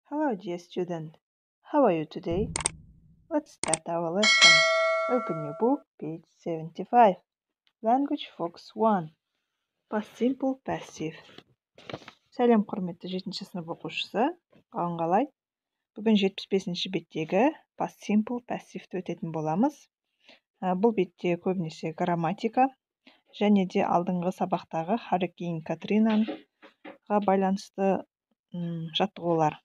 Hello, dear student. How are you today? Let's start our lesson. Open your book, page 75. Language Focus 1. Past Simple Passive. Сәлем, құрметті жетінші сынып оқушысы. Қалың қалай? Бүгін 75 беттегі Past Simple Passive'ті өтетін боламыз. Бұл бетте көбінесе грамматика және де алдыңғы сабақтағы Hurricane Катринаға байланысты жаттығулар.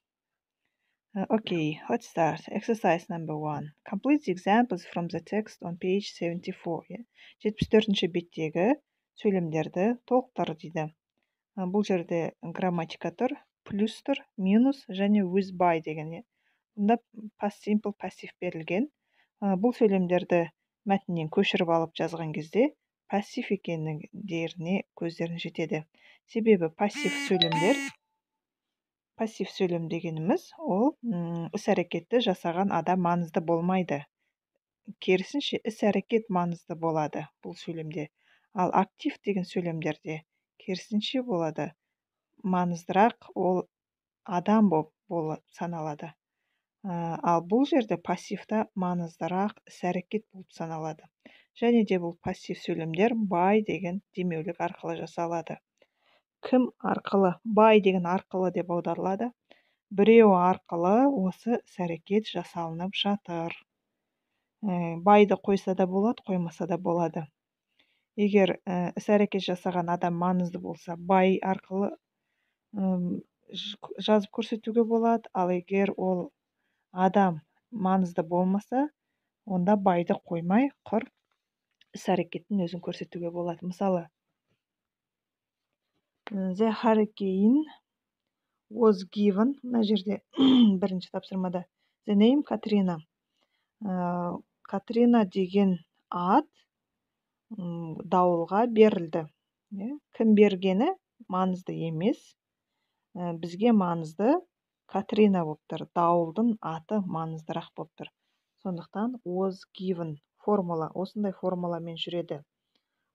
Okay, let's start. Exercise number 1. Complete the examples from the text on page 74. Yeah? 74 беттегі сөйлемдерді толықтыр дейді. Бұл жерде грамматика тұр, плюс тұр, минус және with, by деген. Yeah? Бұнда past simple passive берілген. Бұл сөйлемдерді мәтіннен көшіріп алып жазған кезде пассив екендеріне көздерің жетеді. Себебі пассив сөйлемдер, пассив сөйлем дегеніміз ол іс әрекетті жасаған адам маңызды болмайды, керісінше, іс әрекет маңызды болады бұл сөйлемде. Ал актив деген сөйлемдерде керісінше болады, маңыздырақ ол адам болып саналады. Ал бұл жерде пассивта маңыздырақ іс әрекет болып саналады. Және де бұл пассив сөйлемдер by деген демеулік арқылы жасалады. Кім арқылы? By деген арқылы деп аударылады. Біреу арқылы осы іс әрекет жасалынып жатыр. By-ды қойса да болады, қоймаса да болады. Егер іс әрекет жасаған адам маңызды болса, by арқылы жазып көрсетуге болады. Ал егер ол адам маңызды болмаса, онда by-ды қоймай, құр іс әрекеттің өзін көрсетуге болады. Мысалы, "The hurricane was given", мына жерде бірінші тапсырмада, "the name Katrina". Катрина деген ат дауылға берілді. Иә, кім бергені маңызды емес, бізге маңызды Катрина болып тұр, дауылдың аты маңыздырақ болып тұр. Сондықтан was given формула, осындай формуламен жүреді.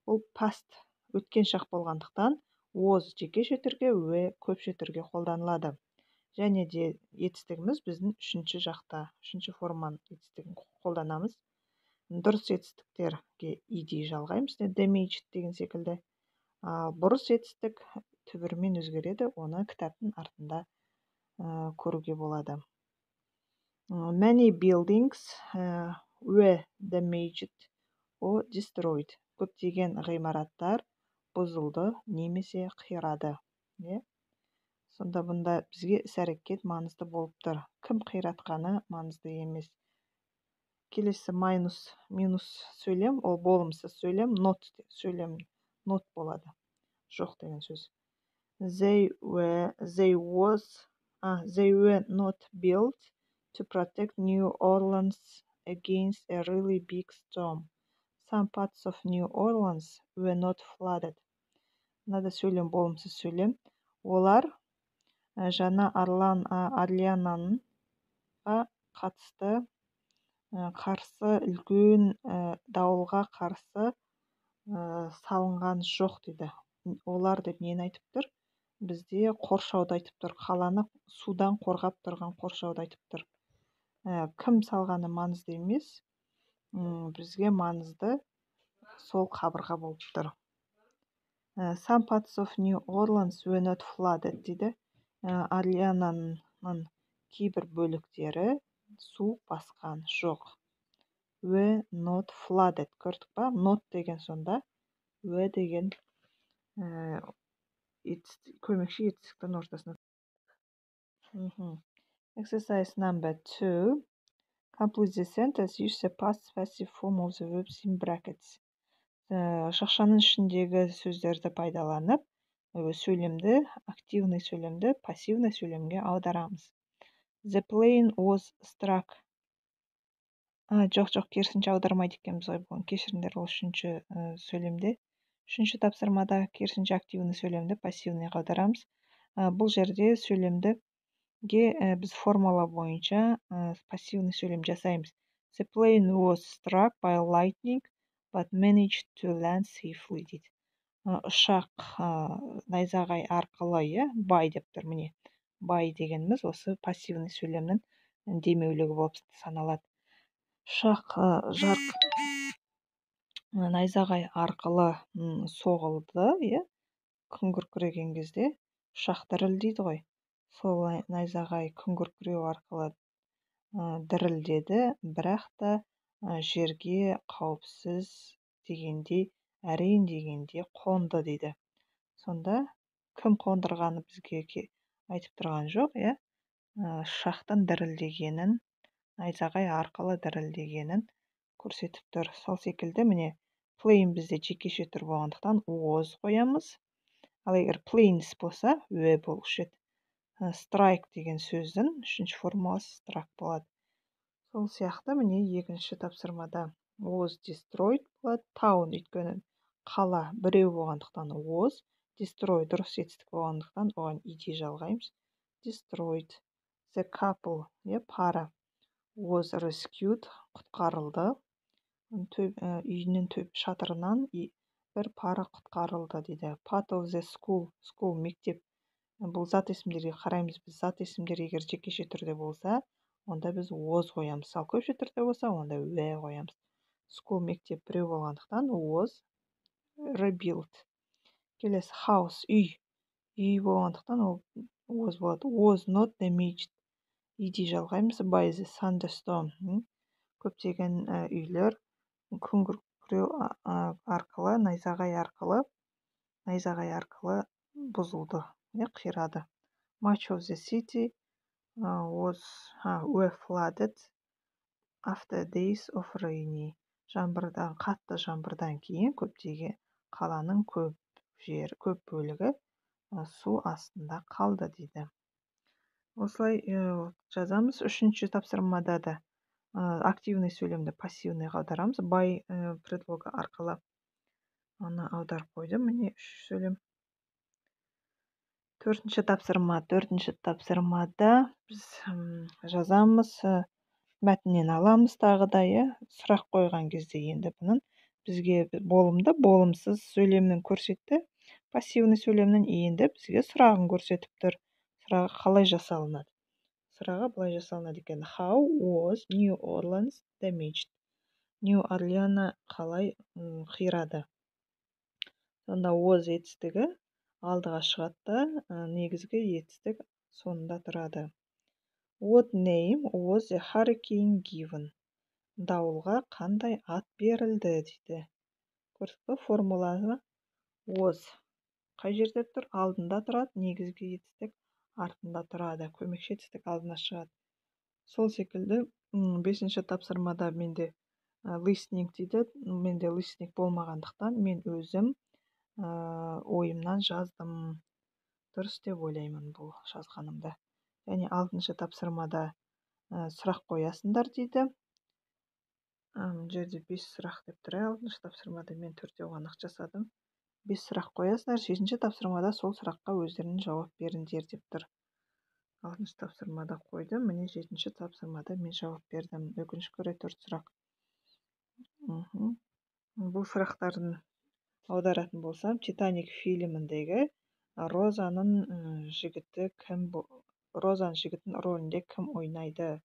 Бұл past, өткен шақ болғандықтан, was жекеше түрге, were көпше түрге қолданылады. Және де етістігіміз біздің үшінші жақта, үшінші форманың етістігін қолданамыз. Дұрыс етістіктерге ed жалғаймыз, damaged деген секілді. Ал бұрыс етістік түбірмен өзгереді, оны кітаптың артында көруге болады. Many buildings were damaged or destroyed. Көптеген ғимараттар бұзылды немесе қирады, иә. Сонда бұнда бізге іс әрекет маңызды болып тұр, кім қиратқаны маңызды емес. Келесі минус, минус сөйлем, ол болымсыз сөйлем, not сөйлем, not болады, жоқ деген сөз. They were not built to protect New Orleans against a really big storm. Some parts of New Orleans were not flooded. Мынада сөйлем болымсыз сөйлем. Олар Жаңа Орлеанға қатысты, қарсы, үлкен дауылға қарсы салынған жоқ дейді. Олар деп нені айтып тұр? Бізде қоршауды айтып тұр, қаланы судан қорғап тұрған қоршауды айтып тұр. Кім салғаны маңызды емес, бізге маңызды сол қабырға болып тұр. Some parts of New Orleans were not flooded дейді. Орлеананың кейбір бөліктері су басқан жоқ. Were not flooded, көрдік па? Not деген сонда were деген көмекші етістіктің ортасына. Exercise number 2. Complete the sentence. Use the past passive form of the verbs in brackets. Жақшаның ішіндегі сөздерді пайдаланып, сөйлемді, активный сөйлемді пассивный сөйлемге аударамыз. The plane was struck. А, жоқ, жоқ, керісінше аудармайды екенбіз ғой бұны, кешіріңдер. Ол үшінші сөйлемде, үшінші тапсырмада керісінше активный сөйлемді пассивныйға аударамыз. Бұл жерде сөйлемдіге біз формула бойынша пассивный сөйлем жасаймыз. "The plane was struck by lightning but managed to land safely" дейді. Ұшақ найзағай арқылы, иә, by деп тұр, міне. By дегеніміз осы пассивный сөйлемнің демеулігі болып саналады. Ұшақ жарқ найзағай арқылы соғылды, иә, күн күркіреген кезде ұшақ дірілдейді ғой. Сол найзағай күн күркіреу арқылы дірілдеді, бірақ та жерге қауіпсіз дегендей, әрең дегенде қонды дейді. Сонда кім қондырғаны бізге айтып тұрған жоқ, иә. Ұшақтың дірілдегенін, найзағай арқылы дірілдегенін көрсетіп тұр. Сол секілді, міне, plane бізде жекеше түр болғандықтан, was қоямыз. Ал егер planes болса, were болушы еді. Strike деген сөздің үшінші формуласы struck болады. Сол сияқты, міне, екінші тапсырмада was destroyed болады. Town, өйткені қала біреу болғандықтан, was. Destroy дұрыс етістік болғандықтан, оған ed жалғаймыз, destroyed. The couple, иә, пара, was rescued, құтқарылды. Үйінің шатырынан бір пара құтқарылды дейді. Part of the school, school мектеп. Бұл зат есімдерге қараймыз біз. Зат есімдер егер жекеше түрде болса, онда біз was қоямыз, ал көпше түрде болса, онда were қоямыз. School мектеп біреу болғандықтан, was rebuilt. Келесі house үй. Үй болғандықтан, ол was болады. Was not damaged, ed жалғаймыз, by the thunderstorm. Көптеген үйлер күн күркіреу арқылы, найзағай арқылы бұзылды, иә, қирады. Much of the city was were flooded after days of rainy. Жаңбырдан, қатты жаңбырдан кейін көптеген қаланың көп жер, көп бөлігі су астында қалды дейді. Осылай жазамыз. Үшінші тапсырмада да активный сөйлемді пассивныйға аударамыз by предлогы арқылы. Аны аударып қойдым, міне, үш сөйлем. Төртінші тапсырма. Төртінші тапсырмада біз жазамыз, мәтіннен аламыз тағы да, иә. Сұрақ қойған кезде енді бұның бізге болымды, болымсыз сөйлемнің көрсетті, пассивный сөйлемнің. Енді бізге сұрағын көрсетіп тұр. Сұрағы қалай жасалынады? Сұрағы былай жасалынады екен: How was New Orleans damaged? Нью Орлеана қалай қирады? Сонда was етістігі алдыға шығады да, негізгі етістік соңында тұрады. What name was the hurricane given? Дауылға қандай ат берілді дейді. Көрдік па формуланы? Was қай жерде тұр? Алдында тұрады, негізгі етістік артында тұрады, көмекші етістік алдына шығады. Сол секілді бесінші тапсырмада менде listening дейді. Менде listening болмағандықтан, мен өзім ойымнан жаздым. Дұрыс деп ойлаймын бұл жазғанымды. Және алтыншы тапсырмада сұрақ қоясыңдар дейді. Мына жерде бес сұрақ деп тұр, иә. Алтыншы тапсырмада мен төртеу ғана жасадым. Бес сұрақ қоясыңдар, жетінші тапсырмада сол сұраққа өздерің жауап беріңдер деп тұр. Алтыншы тапсырмада қойдым, міне, жетінші тапсырмада мен жауап бердім. Өкінішке орай, төрт сұрақ. Бұл сұрақтардың аударатын болсам: «Титаник» фильміндегі Розаның жігіті кім? Розаның жігітінің рөлінде кім ойнайды?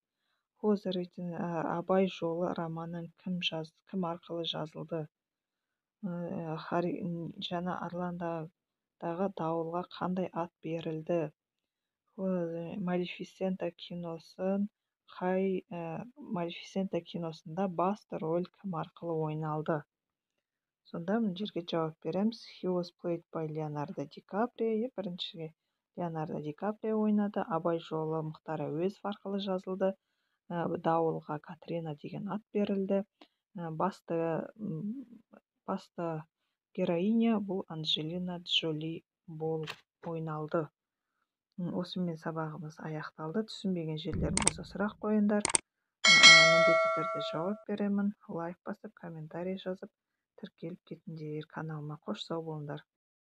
«Абай жолы» романын кім арқылы жазылды? Жаңа Орлеандағы дауылға қандай ат берілді? Малефисента киносында басты роль кім арқылы ойналды? Сонда мына жерге жауап береміз: He was played by Leonardo DiCaprio. Біріншіге Леонардо Ди Каприо ойнады. Абай жолы Мұхтар Әуезов арқылы жазылды. Дауылға Катрина деген ат берілді. Басты героиня бұл Анджелина Джоли болып ойналды. Осымен сабағымыз аяқталды. Түсінбеген жерлерің болса, сұрақ қойыңдар, міндетті түрде жауап беремін. Лайк басып, комментарий жазып, тіркеліп кетіңдер каналыма. Қош, сау болыңдар.